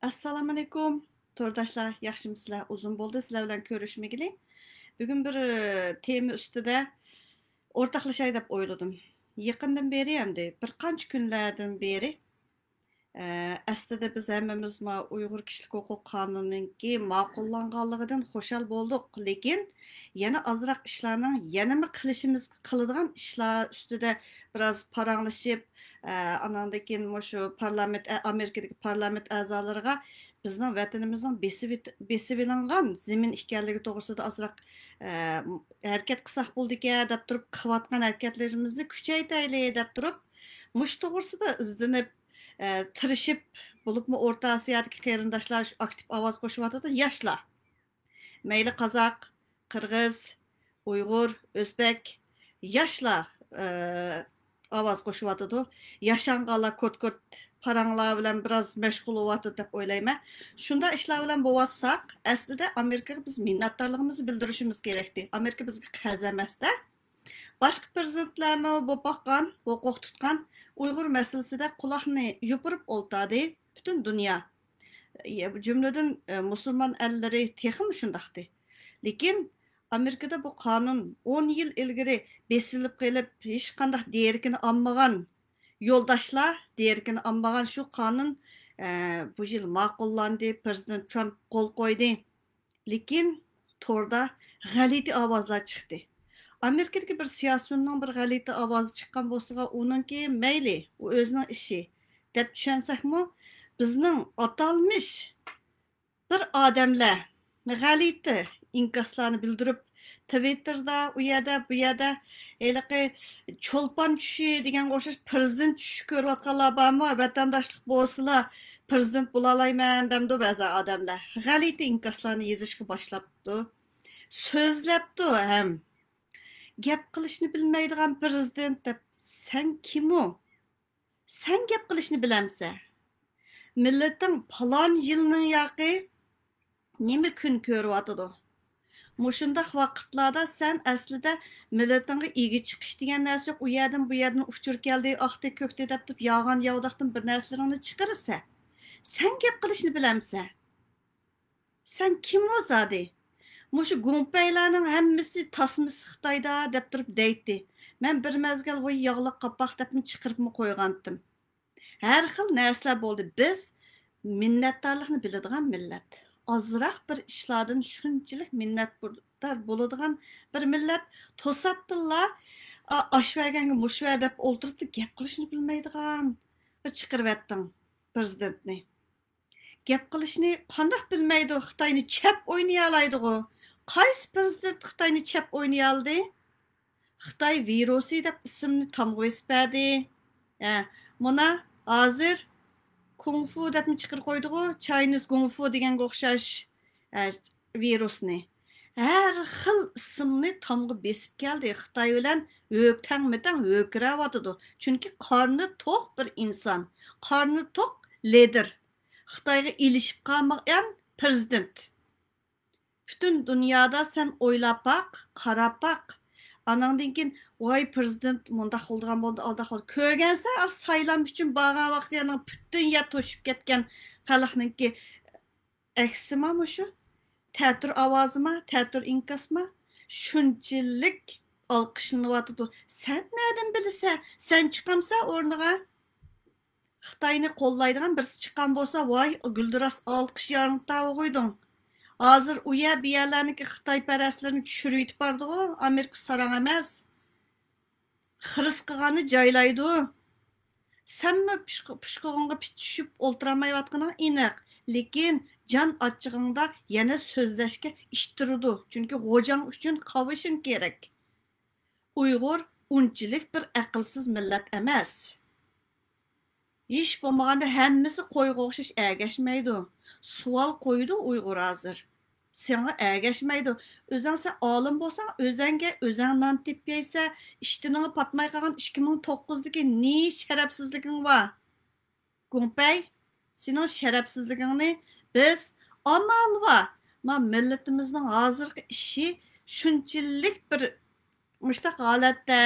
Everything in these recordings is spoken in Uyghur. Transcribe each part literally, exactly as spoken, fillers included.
ئەسسالامۇئەلەيكۇم، تورداشلار، ياخشىمۇسىلەر؟ ئۇزۇن بولدى سىلەر بىلەن كۆرۈشمىگىلى. بۈگۈن بىر، ئى، تېما ئۈستىدە ئورتاقلىشاي دەپ ئويلىدىم. يېقىندىن بېرى، ئەمدى بىر قانچە كۈنلەردىن بېرى، ئە، ئەسلىدە بىز ھەممىمىز ما ئۇيغۇر كىشىلىك ھوقۇق قانۇنىنىڭكى ماقۇللانغانلىقىدىن خۇشال بولدۇق، لېكىن يەنە ئازراق ئىشلارنىڭ، يەنىمۇ قىلىشىمىز، قىلىدىغان ئىشلار ئۈستىدە بىراز پاراڭلىشىپ، ئە، ئاناندىن كېيىن مۇشۇ پارلامېنت، ئە، ئامېرىكىدىكى پارلامېنت ئەزالىرىغا بىزنىڭ ۋەتىنىمىزنىڭ بېسىۋېت-، بېسىۋېلىنغان زېمىن ئىكەنلىكى توغرىسىدا ئازراق، ئە، ھەرىكەت قىلساق بولىدىكەن دەپ تۇرۇپ، قىلىۋاتقان ھەرىكەتلىرىمىزنى كۈچەيتەيلى دەپ تۇرۇپ، مۇشۇ توغرىسىدا ئىزدىنىپ، ئە، تىرىشىپ، بولۇپمۇ ئورتا ئاسىيادىكى قېرىنداشلار شۇ ئاكتىپ ئاۋاز قوشۇۋاتىدۇ، ياشلار. مەيلى قازاق، قىرغىز، ئۇيغۇر، ئۆزبەك، ياشلار، ئە، ئاۋاز قوشۇۋاتىدۇ. ياشانغانلار كوت-كوت پاراڭلار بىلەن بىراز مەشغۇل بولۇۋاتىدۇ دەپ ئويلايمەن. شۇنداق ئىشلار بىلەن بولۇۋاتساق، ئەسلىدە ئامېرىكىغا بىز مىننەتدارلىقىمىزنى بىلدۈرۈشىمىز كېرەكتى. ئامېرىكا بىزگە قەرز ئەمەستە. باشقا پىرېزىدېنتلەرمۇ بولۇپ باققان، ھوقۇق تۇتقان، ئۇيغۇر مەسىلىسىدە قۇلاقنى يوپۇرۇپ ئولتاردى پۈتۈن دۇنيا. جۈملىدىن، ئە، مۇسۇلمان ئەللىرى تېخىمۇ شۇنداقتى. لېكىن ئامېرىكىدا بۇ قانۇن ئون يىل ئىلگىرى بېسىلىپ قېلىپ، ھېچقانداق دېرىكىنى ئالمىغان يولداشلار، دېرىكىنى ئالمىغان شۇ قانۇن، ئە، بۇ يىل ماقۇللاندى، پىرېزىدېنت ترامپ قول قويدى. لېكىن توردا غەلىتە ئاۋازلار چىقتى. ئامېرىكىدىكى بىر سىياسىيوننىڭ بىر غەلىتە ئاۋازى چىققان بولسىغا، ئۇنىڭكى مەيلى، ئۇ ئۆزىنىڭ ئىشى دەپ چۈشەنسەكمۇ، بىزنىڭ ئاتالمىش بىر ئادەملەر غەلىتە ئىنكاسلارنى بىلدۈرۈپ، تىۋىتتېردا، ئۇ يەردە، بۇ يەردە ھېلىقى چولپان چۈشى دېگەنگە ئوخشاش پىرېزىدېنت چۈشى كۆرۈۋاتقانلار بارمۇ؟ ۋەتەنداشلىق بولسىلا، پىرېزىدېنت بولالايمەن دەمدۇ بەزى ئادەملەر. غەلىتە ئىنكاسلارنى يېزىشقا باشلاپتۇ. سۆزلەپتۇ ھەم. گەپ قىلىشنى بىلمەيدىغان پىرېزىدېنت دەپ، سەن كىمۇ؟ سەن گەپ قىلىشنى بىلەمسەن؟ مىللىتىڭ پالان يىلنىڭ ياقى نېمە كۈن كۆرۈۋاتىدۇ؟ مۇشۇنداق ۋاقىتلاردا سەن ئەسلىدە مىللىتىڭغا ئىگە چىقىش دېگەن نەرسە يوق. ئۇ يەردىن، بۇ يەردىن ئۇچۇر كەلدى، ئاقتى، كۆكتى دەپ تۇرۇپ يالغان ياۋىداقتىن بىر نەرسىلىرىڭنى چىقىرىسەن. سەن گەپ قىلىشنى بىلەمسەن؟ سەن كىم ئۇ زادى؟ مۇشۇ گۇڭپەيلارنىڭ ھەممىسى تاسمىسى خىتايدا دەپ تۇرۇپ دەيتتى. مەن بىر مەزگىل ۋاي ياغلىق قاپاق دەپمۇ چىقىرىپمۇ قويغانتىم. ھەر خىل نەرسىلەر بولدى. بىز مىننەتدارلىقنى بىلىدىغان مىللەت. ئازراق بىر ئىشلاردىن شۇنچىلىك مىننەتدار بولىدىغان بىر مىللەت. توساتتىنلا، ئا، ئاش بەرگەنگە مۇش بەر دەپ ئولتۇرۇپتۇ، گەپ قىلىشنى بىلمەيدىغان بىر چىقىرىۋەتتىڭ پىرېزىدېنتنى. گەپ قىلىشنى قانداق بىلمەيدۇ؟ خىتاينى چەپ ئوينىيالايدىغۇ؟ قايسى پىرېزىدېنت خىتاينى چەپ ئوينىيالدى؟ خىتاي ۋىرۇسى دەپ ئىسىمنى تامغا بېسىپ بەردى. ھە، مانا ھازىر كۇڭفۇ دەپمۇ چىقىرىپ قويدىغۇ؟ چاينىز گۇڭفۇ دېگەنگە ئوخشاش، ھە، ۋىرۇسنى. ھەر خىل ئىسىمنى تامغا بېسىپ كەلدى. خىتاي بىلەن ھۆ-، تەڭمۇ تەڭ ھۆركىرەۋاتىدۇ. چۈنكى قارنى توق بىر ئىنسان، قارنى توق لىدېر. خىتايغا ئېلىشىپ قالمىغان پىرېزىدېنت. پۈتۈن دۇنيادا سەن ئويلاپ باق، قاراپ باق. ئاناندىن كېيىن، ۋاي، پىرېزىدېنت مۇنداق بولىدىغان بولدى، ئالداق بولدى. كۆرگەنسەن، سايلام ئۈچۈن بارغان ۋاقتى يەنە پۈتۈن يەر توشۇپ كەتكەن خەلقنىڭكى ئەكسىما مۇشۇ؟ تەتۈر ئاۋازىما، تەتۈر ئىنكاسما؟ شۇنچىلىك ئالقىشلىنىۋاتىدۇ. سەن نەدىن بىلىسەن؟ سەن چىقامسەن ئورنىغا؟ خىتاينى قوللايدىغان بىرسى چىققان بولسا، ۋاي، گۈلدۈراس ئالقىش ياڭرىتاۋۇغۇيدۇڭ. ھازىر ئۇ يەر، بۇ يەرلەرنىڭكى خىتايپەرەسلىرىنى چۈشۈرۈۋېتىپ بارىدىغۇ، ئامېرىكا ساراڭ ئەمەس. خىرىس قىلغاننى جايلايدۇ. سەنمۇ پۇشقۇ-، پۇشقۇغۇڭغا پىت چۈشۈپ ئولتۇرالمايۋاتقىنىڭ ئېنىق. لېكىن جان ئاچچىقىڭدا يەنە سۆزلەشكە ئىتتىرىدۇ. چۈنكى غوجاڭ ئۈچۈن قاۋىشىڭ كېرەك. ئۇيغۇر ئۇنچىلىك بىر ئەقىلسىز مىللەت ئەمەس. ھېچ بولمىغاندا ھەممىسى قويغا ئوخشاش ئەگەشمەيدۇ. سوئال قويىدۇ ئۇيغۇر ھازىر. ساڭا ئەگەشمەيدۇ. ئۆزەڭ سەن ئالىم بولساڭ، ئۆزەڭگە ئۆزەڭ نان تېپىپ يەيسەن. ئىشتىنىڭ پاتماي قالغان ئىككى مىڭ توققۇزدىكى نى شەرەپسىزلىكىڭ بار. گۇڭپەي، سېنىڭ شەرەپسىزلىكىڭنى بىز ئامال بار. ما مىللىتىمىزنىڭ ھازىرقى ئىشى شۇنچىلىك بىر مۇشتاق ھالەتتە،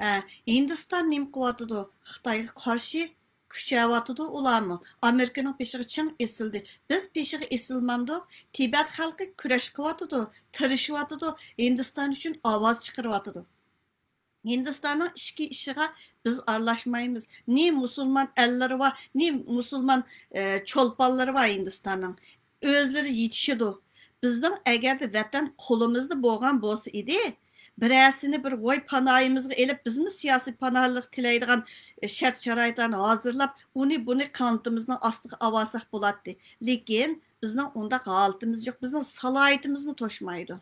ئە، ھىندىستان نېمە قىلىۋاتىدۇ؟ خىتايغا قارشى كۈچەۋاتىدۇ ئۇلارمۇ. ئامېرىكىنىڭ بېشىغا چىڭ ئېسىلدى. بىز بېشىغا ئېسىلمامدۇق؟ تىبەت خەلقى كۈرەش قىلىۋاتىدۇ، تىرىشىۋاتىدۇ، ھىندىستان ئۈچۈن ئاۋاز چىقىرىۋاتىدۇ. ھىندىستاننىڭ ئىچكى ئىشىغا بىز ئارىلاشمايمىز. نى مۇسۇلمان ئەللىرى بار، نى مۇسۇلمان، ئە، چولپانلىرى بار ھىندىستاننىڭ. ئۆزلىرى يېتىشىدۇ. بىزنىڭ ئەگەردە ۋەتەن قولىمىزدا بولغان بولسا ئىدى، بىرەرسىنى بىر ۋاي پاناھىمىزغا ئېلىپ، بىزمۇ سىياسىي پاناھلىق تىلەيدىغان، ئە، شەرت-شارائىتلارنى ھازىرلاپ، ئۇنى بۇنى قانىتىمىزنىڭ ئاستىغا ئاۋالساق بولاتتى. لېكىن بىزنىڭ ئۇنداق ھالىتىمىز يوق، بىزنىڭ سالاھىيىتىمىزمۇ توشمايدۇ.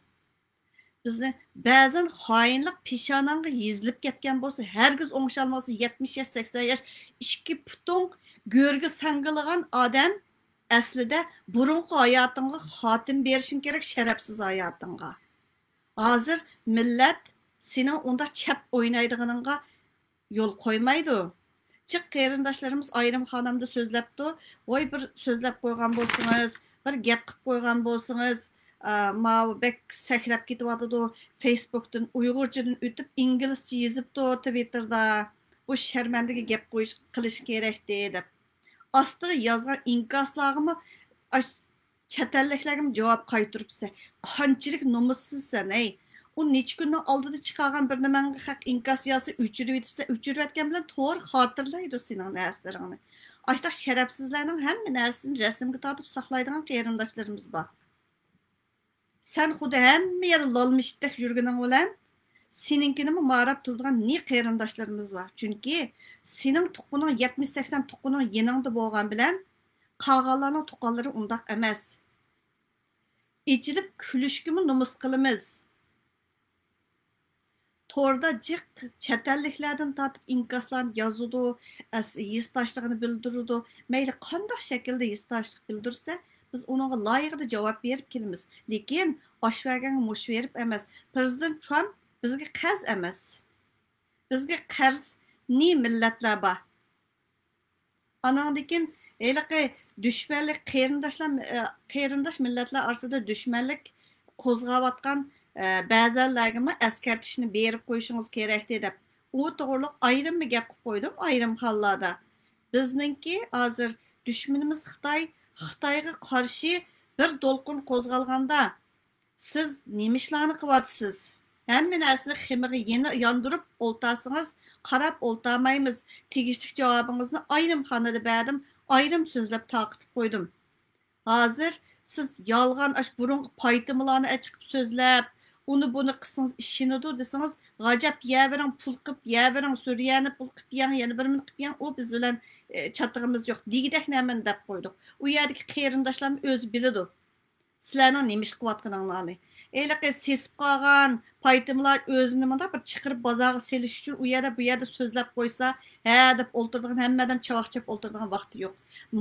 بىزنى بەزەن خائىنلىق پېشاناڭغا يېزىلىپ كەتكەن بولسا، ھەرگىز ئوڭشالمىسا، يەتمىش ياش، سەكسەن ياش، ئىككى پۇتۇڭ گۆرگە ساڭگىلىغان ئادەم ئەسلىدە بۇرۇنقى ھاياتىڭغا خاتىمە بېرىشىڭ كېرەك، شەرەپسىز ھاياتىڭغا. ھازىر مىللەت سېنىڭ ئۇنداق چەپ ئوينايدىغىنىڭغا يول قويمايدۇ. جىق قېرىنداشلىرىمىز ئايرىم خانامدا سۆزلەپتۇ. ۋاي، بىر سۆزلەپ قويغان بولسىڭىز، بىر گەپ قىلىپ قويغان بولسىڭىز، ئا، ماۋۇ بەك سەكرەپ كېتىۋاتىدۇ. فېيسبۇكتىن، ئۇيغۇرچىدىن ئۆتۈپ ئىنگلىزچە يېزىپتۇ تىۋىتتېردا. بۇ شەرمەندىگە گەپ قويۇش، قىلىش كېرەكتى دەپ. ئاستىغا يازغان ئىنكاسلارغىمۇ ئاش-، چەت ئەللىكلەرگىمۇ جاۋاب قايتۇرۇپسەن. قانچىلىك نومۇسسىزسەن، ھەي! ئۇ نەچچە كۈننىڭ ئالدىدا چىقارغان بىر نېمەڭگە خەق ئىنكاس يازسا، ئۆچۈرۈۋېتىپسەن، ئۆچۈرۈۋەتكەن بىلەن تور خاتىرىلەيدۇ سېنىڭ نەرسىلىرىڭنى. ئاشتاق شەرەپسىزلەرنىڭ ھەممە نەرسىسىنى رەسىمگە تارتىپ ساقلايدىغان قېرىنداشلىرىمىز بار. سەن خۇددى ھەممە يەردە لالما ئىتتەك يۈرگىنىڭ بىلەن، سېنىڭكىنىمۇ ماراپ تۇرىدىغان نى قېرىنداشلىرىمىز بار. چۈنكى سېنىڭ تۇغقىنىڭ يەتمىش سەكسەن تۇغقىنىڭ يېنىڭدا بولغان بىلەن، قالغانلارنىڭ تۇغقانلىرى ئۇنداق ئەمەس. ئېچىلىپ كۈلۈشكىمۇ نومۇس قىلىمىز. توردا جىق چەت ئەللىكلەردىن تارتىپ ئىنكاسلارنى يازىدۇ، ئەس-، ھېسداشلىقىنى بىلدۈرىدۇ. مەيلى قانداق شەكىلدە ھېسداشلىق بىلدۈرسە، بىز ئۇنىڭغا لايىقىدا جاۋاب بېرىپ كېلىمىز. لېكىن ئاش بەرگەنگە مۇش بېرىپ ئەمەس. پىرېزىدېنت ترامپ بىزگە قەرز ئەمەس. بىزگە قەرز نى مىللەتلەر بار. ئاناندىن كېيىن ھېلىقى دۈشمەنلىك قېرىنداشلار، ئە، قېرىنداش مىللەتلەر ئارىسىدا دۈشمەنلىك قوزغاۋاتقان، ئە، بەزەنلەرگىمۇ ئەسكەرتىشنى بېرىپ قويۇشىڭىز كېرەكتى دەپ، ئۇ توغرۇلۇق ئايرىممۇ گەپ قىلىپ قويدۇم ئايرىم خانىلاردا. بىزنىڭكى ھازىر دۈشمىنىمىز خىتاي، خىتايغا قارشى بىر دولقۇن قوزغالغاندا، سىز نېمە ئىشلارنى قىلىۋاتىسىز؟ ھەممە نەرسىنى خېمىرغا يېنى ياندۇرۇپ ئولتۇرسىڭىز، قاراپ ئولتۇرمايمىز. تېگىشلىك جاۋابىڭىزنى ئايرىم خانىدا بەردىم، ئايرىم سۆزلەپ تارقىتىپ قويدۇم. ھازىر سىز يالغان ئاش بۇرۇنقى پايتىمىلارنى ئەچىقىپ سۆزلەپ، ئۇنى بۇنى قىلسىڭىز ئىشىنىدۇ دېسىڭىز، غاجاپ يەۋېرىڭ، پۇل قىپ يەۋېرىڭ، سۈرىيەنى پۇل قىپ يەڭ، يەنە بىر مىنى قىپ يەڭ، ئۇ بىز بىلەن، ئى، چاتىقىمىز يوق دېگۈدەك نەمەنى دەپ قويدۇق. ئۇ يەردىكى قېرىنداشلارمۇ ئۆزى بىلىدۇ. سىلەرنىڭ نېمە ئىش قىلىۋاتقىنىڭلارنى. ھېلىقى سېسىپ قالغان پايتىملار ئۆزىنى مۇنداق بىر چىقىرىپ بازارغا سېلىش ئۈچۈن ئۇ يەردە، بۇ يەردە سۆزلەپ قويسا، ھە دەپ ئولتۇرىدىغان، ھەممە ئادەم چاۋاك چېپىپ ئولتۇرىدىغان ۋاقتى يوق.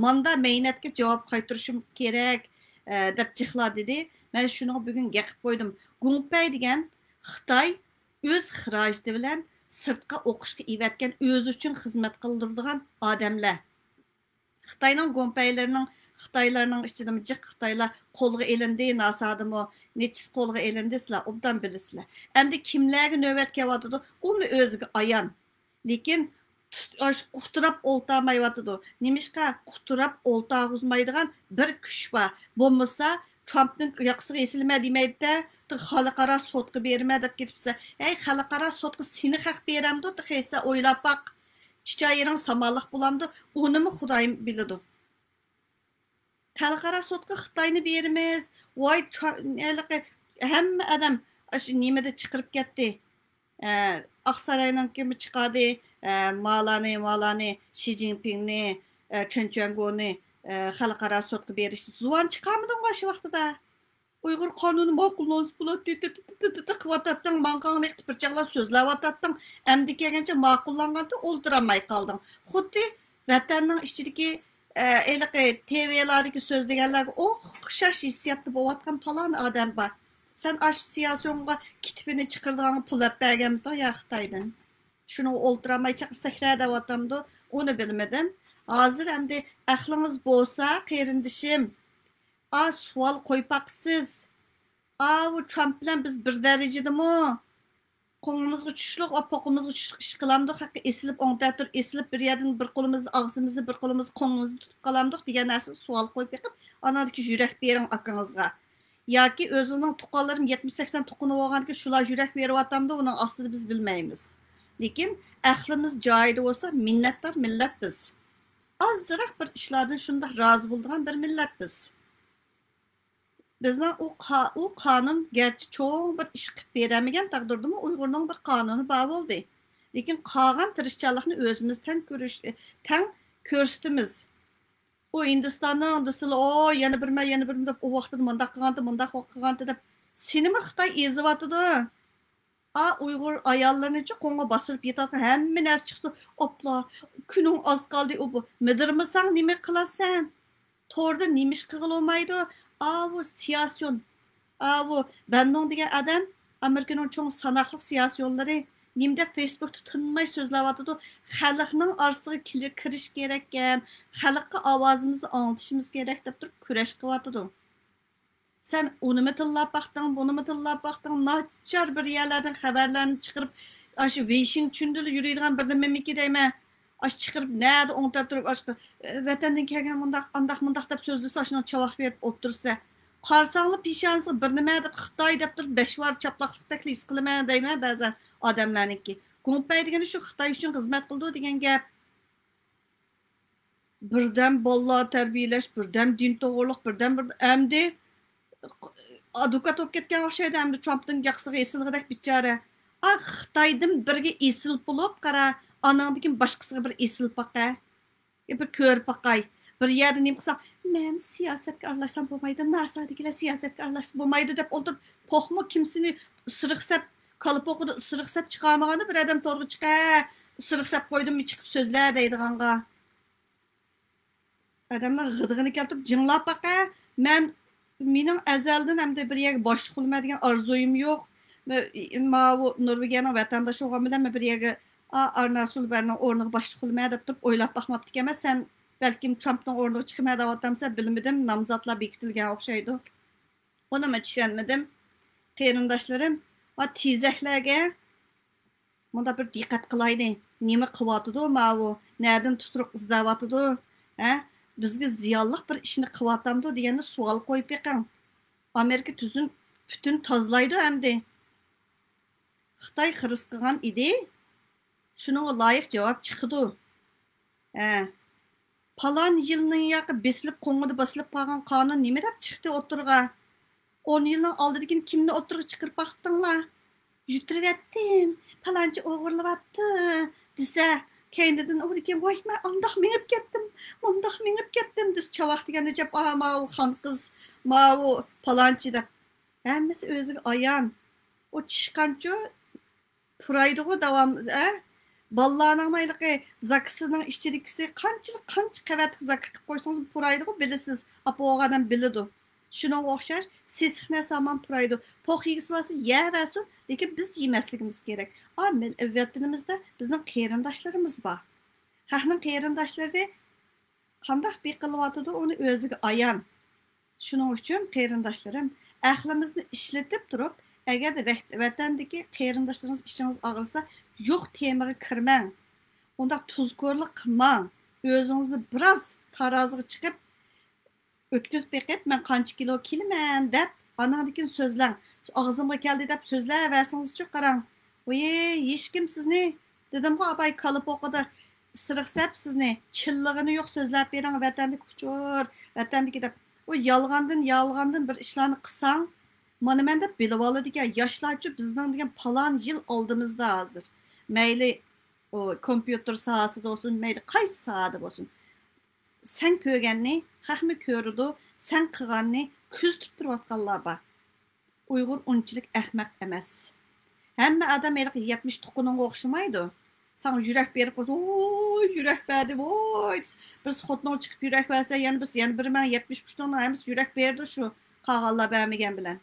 ماندا مەينەتكە جاۋاب قايتۇرۇشۇم كېرەك، ئە، دەپ جىقلا دېدى. مەن شۇنىڭغا بۈگۈن گەپ قىلىپ قويدۇم. گۇڭپەي دېگەن خىتاي ئۆز خىراجىتى بىلەن سىرتقا ئوقۇشقا ئېۋەتكەن، ئۆزى ئۈچۈن خىزمەت قىلدۇرىدىغان ئادەملەر. خىتاينىڭ گومپەيلىرىنىڭ، خىتايلارنىڭ ئىچىدىمۇ جىق خىتايلار قولغا ئېلىندى، ناسادىمۇ نېچىسى قولغا ئېلىندى، سىلەر ئوبدان بىلىسىلەر. ئەمدى كىملەرگە نۆۋەت كېلىۋاتىدۇ، ئۇمۇ ئۆزىگە ئايان. لېكىن تۇت-، ئاش-، قۇتراپ ئولتۇرمايۋاتىدۇ. نېمىشقا؟ قۇتراپ ئولتۇرغۇزمايدىغان بىر كۈچ بار. بولمىسا، ترامپنىڭ ياقىسىغا ئېسىلىمەن دېمەيدىدە، خەلقئارا سوتقا بېرىمەن دەپ كېتىپسەن. ھەي، خەلقئارا سوتقا سېنى خەق بېرەمدۇ تېخى؟ سەن ئويلاپ باق. چىچايىرىڭ سامانلىق بولامدۇ؟ ئۇنىمۇ خۇدايىم بىلىدۇ. خەلقئارا سوتقا خىتاينى بېرىمىز. ۋاي، چا-، ھېلىقى ھەممە ئادەم ئاشۇ نېمىدە چىقىرىپ كەتتى. ئە، ئاقساراينىڭكىمۇ چىقاردى. ئە، مالانى، مالانى، شى جىنپىڭنى، ئە، چېن چۈەنگونى، ئە، خەلقئارا سوتقا بېرىش زۇۋان چىقارمىدىڭغۇ ئاشۇ ۋاقتىدا؟ ئۇيغۇر قانۇنى ماقۇللانسا بولاتتى، تى-، تى-، تى-، تى-، تى قىلىۋاتاتتىڭ، ماڭقاڭنى قىتىپ بىر چاغلار سۆزلەۋاتاتتىڭ، ئەمدى كەلگەنچە ماقۇللانغانتى ئولتۇرالماي قالدىڭ. خۇددى ۋەتەننىڭ ئىچىدىكى، ئە، ھېلىقى تىۋىلاردىكى سۆزلىگەنلەرگە ئوخشاش ھېسسىياتتا بولۇۋاتقان پالان ئادەم بار. سەن ئاشۇ سىياسىيونغا كىتىپىنى چىقىرىدىغانغا پۇل ئەپ بەرگەنمىدىڭ يا خىتايدىن؟ شۇنىڭغا ئولتۇرالماي چاقىسەكلەر دەۋاتامدۇ؟ ئۇنى بىلمىدىم. ھازىر ئەمدى ئەقلىڭىز بولسا، قېرىندىشىم، ئا، سوئال قويۇپ باقىسىز. ئاۋۇ ترامپ بىلەن بىز بىر دەرىجىدىمۇ؟ قوڭىمىزغا چۈشلۈك، پوقىمىزغا چۈشلۈك ئىش قىلامدۇق؟ ھەققى ئېسىلىپ، ئوڭ تەتۈر ئېسىلىپ، بىر يەردىن بىر قولىمىزنى ئاغزىمىزنى، بىر قولىمىزنى قوڭىمىزنى تۇتۇپ قالامدۇق دېگەن نەرسىگە سوئال قويۇپ بېقىپ، ئاناندىكى يۈرەك بېرىڭ ئاكىڭىزغا. ياكى ئۆزىنىڭ تۇغقانلىرىمۇ يەتمىش سەكسەن تۇغقىنى بولغاندىكىن شۇلار يۈرەك بېرىۋاتامدۇ، ئۇنىڭ ئاستىدا بىز بىلمەيمىز. لېكىن ئەقلىمىز جايىدا بولسا، مىننەتدار مىللەت بىز. ئازراق بىر ئىشلاردىن شۇنداق رازى بولىدىغان بىر مىللەت بىز. بىزنىڭ ئۇ قا-، ئۇ قانۇن گەرچە چوڭ بىر ئىش قىلىپ بېرەلمىگەن تەقدىردىمۇ ئۇيغۇرنىڭ بىر قانۇنى بار بولدى. لېكىن قالغان تىرىشچانلىقنى ئۆزىمىز تەڭ كۆرۈش-، تەڭ كۆرسىتىمىز. ئۇ ھىندىستاننىڭ دېسىلا، ئو، يەنە بىر مەن، يەنە بىر دەپ، ئۇ ۋاقتىدا مۇنداق قىلغانتى، مۇنداق قىلغانتى دەپ، سېنىمۇ خىتاي ئېزىۋاتىدۇ. ئا، ئۇيغۇر ئاياللىرىنىچۇ قوڭغا باستۇرۇپ يېتىۋاتقان ھەممە نەرسە چىقسا، ئوپلا، كۈنۈڭ ئاز قالدى، ئۇ بۇ. مىدىرمىساڭ نېمە قىلاسەن؟ توردا نېمە ئىش قىلغىلى بولمايدۇ؟ ئاۋۇ سىياسىيون، ئاۋۇ بەننوڭ دېگەن ئادەم، ئامېرىكىنىڭ چوڭ ساناقلىق سىياسىيونلىرى نېمە دەپ فېيسبۇكتا تىنماي سۆزلەۋاتىدۇ؟ خەلقنىڭ ئارىسىغا كىرىش كېرەككەن، خەلققە ئاۋازىمىزنى ئاڭلىتىشىمىز كېرەك دەپ تۇرۇپ كۈرەش قىلىۋاتىدۇ. سەن ئۇنىمۇ تىللاپ باقتىڭ، بۇنىمۇ تىللاپ باقتىڭ، ناچار بىر يەرلەردىن خەۋەرلەرنى چىقىرىپ، ئاشۇ ۋېيشىڭچۈندىلا يۈرىدىغان بىر نېمىمىكى دەيمەن. ئاشۇ چىقىرىپ، نەدە ئوڭتاپ تۇرۇپ، ئاشۇ، ۋەتەندىن كەلگەن مۇنداق، ئانداق، مۇنداق دەپ سۆزلىسە، ئاشۇنىڭ چاۋاك بېرىپ ئولتۇرسا. قارىساڭلا پېشانىسىغا بىر نېمە دەپ خىتاي دەپ تۇرۇپ، بەش ۋار چاپلاقلىقتەكلا ھېس قىلىمەن دەيمەن بەزەن ئادەملەرنىڭكى. گۇڭپەي دېگىنى شۇ خىتاي ئۈچۈن خىزمەت قىلىدۇ دېگەن گەپ. بىردەم بالىلار تەربىيەلەش، بىردەم دىن توغرۇلۇق، بىردەم بىر، ئەمدى ئادۋوكات بولۇپ كەتكەن ئوخشايدۇ، ئەمدى ترامپنىڭ ياقىسىغا ئېسىلغۇدەك بىچارە. ئا، خىتايدىن بىرگە ئېسىلىپ بولۇپ قارا، ئاناڭدىن كېيىن باشقىسىغا بىر ئېسىلىپ باقە. يا بىر كۆرۈپ باقاي. بىر يەردە نېمە قىلساڭ، مەن سىياسەتكە ئارىلاشسام بولمايدۇ، ناسادىكىلەر سىياسەتكە ئارىلاشسا بولمايدۇ دەپ ئولتۇرۇپ، پوقمۇ كىم سېنى ئىسرىق سەپ، كالا پوقىدا ئىسرىق سەپ چىقارمىغاندا بىر ئادەم تورغا چىقە، ئىسرىق سەپ قويدۇم، چىقىپ سۆزلە دەيدىغانغا. ئادەمنىڭ غىدىقىنى كەلتۈرۈپ جىڭلاپ باقە. مەن، مېنىڭ ئەزەلدىن ئەمدى بىر يەرگە باشلىق بولىمەن دېگەن ئارزۇيۇم يوق. مە-، ماۋۇ نورۋېگىيەنىڭ ۋەتەنداشى بولغان بىلەن مەن بىر يەرگە، ئا، ئارنا سۇلبەرنىڭ ئورنىغا باشلىق بولىمەن دەپ تۇرۇپ ئويلاپ باقماپتىكەنمەن. سەن بەلكىم ترامپنىڭ ئورنىغا چىقىمەن دەۋاتامسەن، بىلمىدىم، نامزاتلار بېكىتىلگەن ئوخشايدۇ. ئۇنىمۇ چۈشەنمىدىم. قېرىنداشلىرىم، ما تېزەكلەرگە مۇنداق بىر دىققەت قىلايلى. نېمە قىلىۋاتىدۇ ماۋۇ؟ نەدىن تۇتۇرۇق ئىزدەۋاتىدۇ؟ ھە؟ بىزگە زىيانلىق بىر ئىشنى قىلىۋاتامدۇ دېگەننى سوئال قويۇپ بېقىڭ. ئامېرىكا تۈزۈن پۈتۈن تازىلايدۇ ئەمدى. خىتاي خىرىس قىلغان ئىدى. شۇنىڭغا لايىق جاۋاب چىقىدۇ. ھە. پالان يىلنىڭ ياقى بېسىلىپ، قوڭىدا بېسىلىپ قالغان قانۇن نېمە دەپ چىقتى ئوتتۇرىغا؟ ئون يىلنىڭ ئالدىدىكىنى كىمنى ئوتتۇرىغا چىقىرىپ باقتىڭلار؟ يۈتتۈرۈۋەتتىم، پالانچى ئوغرىلىۋاپتۇ دېسە، كەينىدىن ئۇنىڭدىن كېيىن، ۋاي، مەن ئانداق مېڭىپ كەتتىم، مۇنداق مېڭىپ كەتتىم دېسە، چاۋاك دېگەندە جاپ، ئا، ماۋۇ خانقىز، ماۋۇ پالانچى دەپ. ھەممىسى ئۆزىگە ئايان. ئۇ چىشقانچۇ پۇرايدىغۇ داۋام، ئە؟ بالىلارنىڭ مايلىقى، زاكىسىنىڭ ئىچىدىكىسى قانچىلىك، قانچە قەۋەتلىك زاكا قىلىپ قويسىڭىز پۇرايدىغۇ، بىلىسىز. ئاپا ئوغۇل ئادەم بىلىدۇ. شۇنىڭغا ئوخشاش سېسىق نەرسە ھامان پۇرايدۇ. پوق يېگۈسى بارسا يەۋەرسۇن، لېكىن بىز يېمەسلىكىمىز كېرەك. ئا، مىل-، ۋەتىنىمىزدە بىزنىڭ قېرىنداشلىرىمىز بار. خەقنىڭ قېرىنداشلىرى قانداق بېقىلىۋاتىدۇ، ئۇنى ئۆزىگە ئايان. شۇنىڭ ئۈچۈن، قېرىنداشلىرىم، ئەقلىمىزنى ئىشلىتىپ تۇرۇپ، ئەگەردە ۋەت-، ۋەتەندىكى قېرىنداشلىرىڭىز ئىچىڭىز ئاغرىسا، يوق تېمىغا كىرمەڭ. ئۇنداق تۇزكورلۇق قىلماڭ. ئۆزىڭىزنى بىراز تارازىغا چىقىپ، ئۆتكۈزۈپ بېقىپ، مەن قانچە كىلو كېلىمەن دەپ، ئانىڭدىن كېيىن سۆزلەڭ. ئاغزىمغا كەلدى دەپ سۆزلەۋەرسىڭىزچۇ، قاراڭ. ۋىي، ھېچكىم سىزنى، دېدىمغۇ، ئاپاي، كالا پوقىدا ئىسرىق سەپ سىزنى، چىللىغىنى يوق، سۆزلەپ بېرىڭ، ۋەتەندىكى ئۇچۇر، ۋەتەندىكى دەپ. ئۇ يالغاندىن، يالغاندىن بىر ئىشلارنى قىلساڭ، مانا مەن دەپ بىلىۋالىدىكەن. ياشلارچۇ بىزنىڭ دېگەن پالان يىل ئالدىمىزدا ھازىر. مەيلى ئۇ كومپيۇتېر ساھەسىدە بولسۇن، مەيلى قايسى ساھەدە بولسۇن. سەن كۆرگەننى خەقمۇ كۆرىدۇ، سەن قىلغاننى كۆزىتىپ تۇرۇۋاتقانلار بار. ئۇيغۇر ئۇنچىلىك ئەخمەق ئەمەس. ھەممە ئادەم ھېلىقى يەتمىش تۇغقىنىڭغا ئوخشىمايدۇ. ساڭا يۈرەك بېرىپ قويسا، ۋوي، يۈرەك بەردى، ۋوي، دېسە، بىرسى خوتۇنۇڭ چىقىپ يۈرەك بەرسە، يەنە بىرسى، يەنە بىر مىڭ يەتمىش پۇشتۇڭنىڭ ھەممىسى يۈرەك بېرىدۇ شۇ قالغانلار بەرمىگەن بىلەن.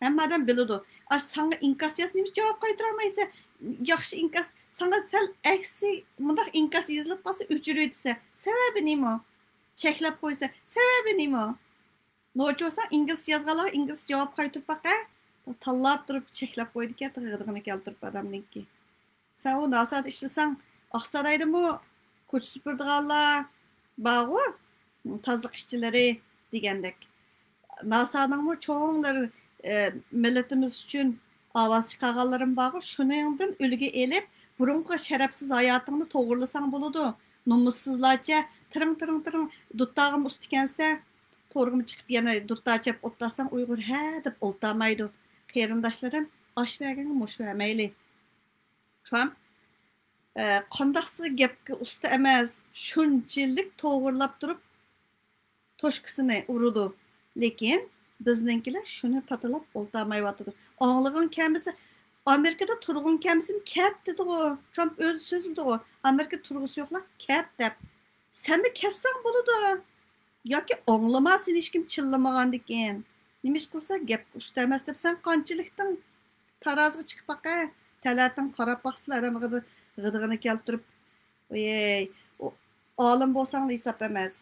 ھەممە ئادەم بىلىدۇ. ئاش ساڭا ئىنكاس يازسا نېمىشقا جاۋاب قايتۇرالمايسەن؟ ياخشى ئىنكاس، ساڭا سەل ئەكسى، مۇنداق ئىنكاس يېزىلىپ قالسا ئۆچۈرۈۋېتىسەن. سەۋەبى نېمە؟ چەكلەپ قويسا، سەۋەبى نېمە؟ نوچى بولساڭ ئىنگلىزچە يازغانلارغا ئىنگلىزچە جاۋاب قايتۇرۇپ باقە. تاللاپ تۇرۇپ چەكلەپ قويىدىكەن، غىدىقىنى كەلتۈرۈپ ئادەمنىڭكى. سەن ئۇ ناسادا ئىشلىسەڭ، ئاقسارايدىمۇ كوچا سۈپۈرىدىغانلار بارغۇ، تازىلىق ئىشچىلىرى دېگەندەك. ناسانىڭمۇ چوڭلىرى، ئە، مىللىتىمىز ئۈچۈن ئاۋاز چىقارغانلىرىمۇ بارغۇ، شۇنىڭدىن ئۈلگە ئېلىپ، بۇرۇنقى شەرەپسىز ھاياتىڭنى توغرىلىساڭ بولىدۇ. نومۇسسىزلارچە تىرىڭ، تىرىڭ، تىرىڭ دۇتارغىمۇ ئۇستا ئىكەنسەن، تورغىمۇ چىقىپ يەنە دۇتار چەپ ئولتۇرساڭ، ئۇيغۇر ھە دەپ ئولتۇرمايدۇ. قېرىنداشلىرىم، ئاش بەرگەنگە مۇش بەرمەيلى. ترامپ، ئە، قانداقسىغا گەپكە ئۇستا ئەمەس، شۇنچىلىك توغرىلاپ تۇرۇپ توشكىسىنى ئۇرىدۇ. لېكىن بىزنىڭكىلەر شۇنى تاتىلاپ ئولتۇرمايۋاتىدۇ. ئاڭلىغۇڭ كەلمىسە، ئامېرىكىدا تۇرغۇڭ كەلمىسىمۇ كەت دېدىغۇ. ترامپ ئۆزى سۆزلىدىغۇ. ئامېرىكىدا تۇرغۇسى يوقلار كەت دەپ. سەنمۇ كەتسەڭ بولىدۇ. ياكى ئاڭلىما، سېنى ھېچكىم چىللىمىغاندىكىن. نېمە ئىش قىلسا گەپكە ئۇستا ئەمەس دەپ سەن قانچىلىكتىڭ تارازىغا چىقىپ باقە. تەلەتىڭ قاراپ باقسىلا، ھەرەم غىدىغىنى كەلتۈرۈپ. ۋەي، ئالىم بولساڭلا ھېساب ئەمەس.